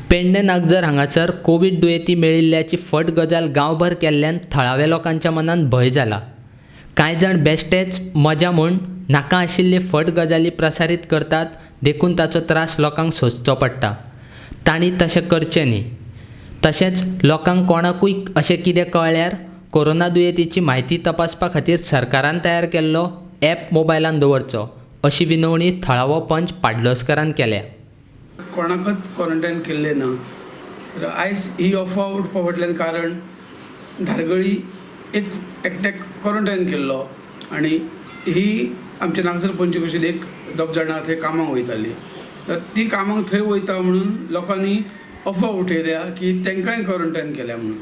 पेडणें नागझर हांगासर कोवीड दुयेंती मेळिल्ल्याची फट गजाल गांवभर केल्ल्यान थळाव्या लोकांच्या मनांत भंय जाला. कांय जाण बेश्टेच मजा म्हूण नाका आशिल्ली फट गजाली प्रसारीत करतात, देखून ताचो त्रास लोकांक सोंसचो पडटा. तांणी तशें करचें न्ही. तशेंच लोकांक कोणाकूय अशें कितें कळ्ळ्यार कोरोना दुयेंतीची म्हायती तपासपा खातीर सरकारान तयार केल्लो ॲप मोबायलान दवरचो, अशी विनवणी थळावो पंच पाडलोस्करान केल्या. कोणाकच क्वॉरंटायन केल्लें ना. तर आयज ही अफवा उठपा फाटल्यान कारण धारगळी एक एकट्याक क्वॉरंटायन केल्लो आनी ही आमच्या नागझर पंचक्रोशींत एक दोग जाणां थंय कामाक वयतालीं. तर ती कामाक थंय वयता म्हणून लोकांनी अफवा उठयल्या की तांकांय क्वॉरंटायन केल्या म्हणून.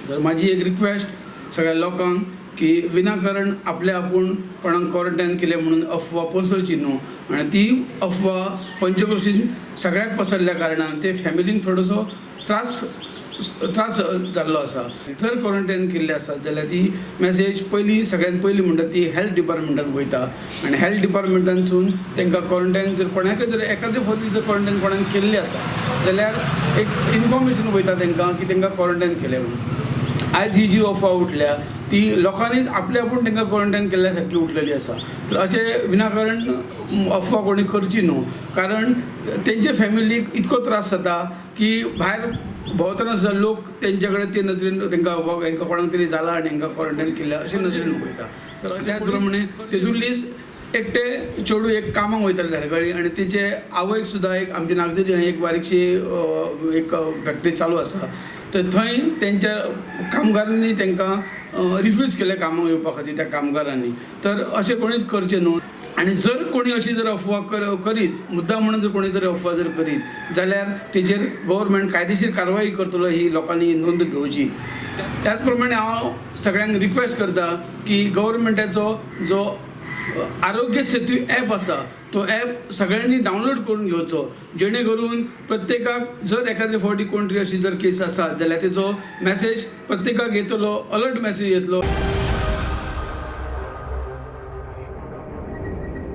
तर म्हाजी एक रिक्वेस्ट सगळ्या लोकांक की विनाकारण आपल्या आपूण कोणाक क्वॉरंटायन केलें म्हणून अफवा पसरची न्हू. आनी ती अफवा पंचक्रोशीन सगळ्याक पसरल्या कारणान ते फॅमिलीक थोडोसो त्रास त्रास जाल्लो आसा. जर क्वॉरंटायन केल्ले आसत जाल्यार ती मॅसेज पयलीं, सगळ्यान पयलीं म्हणटा ती हेल्थ डिपार्टमेंटान वयता आनी हेल्थ डिपार्टमेंटानसून तांकां क्वॉरंटायन जर कोणाकय जर एकादे फावटी जर क्वॉरंटायन कोणाक केल्लें आसा जाल्यार एक इन्फॉर्मेशन वयता तांकां की तांकां क्वॉरंटायन केलें म्हणून. आयज ही जी अफवा उठल्या ती लोकांनीच आपले आपूण तांकां क्वॉरंटायन केल्ल्या सारकी उठलेली आसा. तर अशें विनाकारण अफवा कोणी करची न्हू, कारण तेंचे फॅमिलीक इतको त्रास जाता की भायर भोंवतना सुद्दां लोक तेंचे कडेन ते नजरेन तांकां हेंकां कोणाक तरी जालां आनी हेंकां क्वॉरंटायन केल्या अशे नजरेन पळयता. तर त्याच प्रमाणे तेतूंतलीच एकटें चेडूं एक कामाक वयतालें धारगळी आनी तेचे आवयक सुद्दां एक आमच्या नागझरी एक बारीकशी एक फॅक्टरी चालू आसा, तर थंय तेंच्या कामगारांनी तांकां रिफ्यूज केलें कामाक येवपा खातीर त्या कामगारांनी. तर अशें कोणीच करचें न्हू. आनी जर कोणी अशी जर अफवा करीत, मुद्दाम म्हणून जर कोणी जर अफवा जर करीत जाल्यार तेजेर गव्हर्मेंट कायदेशीर कारवाई करतलो, ही लोकांनी नोंद घेवची. त्याच प्रमाणे हांव सगळ्यांक रिक्वेस्ट करता की गव्हर्मेंटाचो जो आरोग्य सेतू ॲप आसा तो ॲप सगळ्यांनी डावनलोड करून घेवचो, जेणे करून प्रत्येकाक जर एखाद्रे फावटी कोण तरी अशी जर केस आसा जाल्यार तेचो मॅसेज प्रत्येकाक येतलो, अलर्ट मॅसेज येतलो.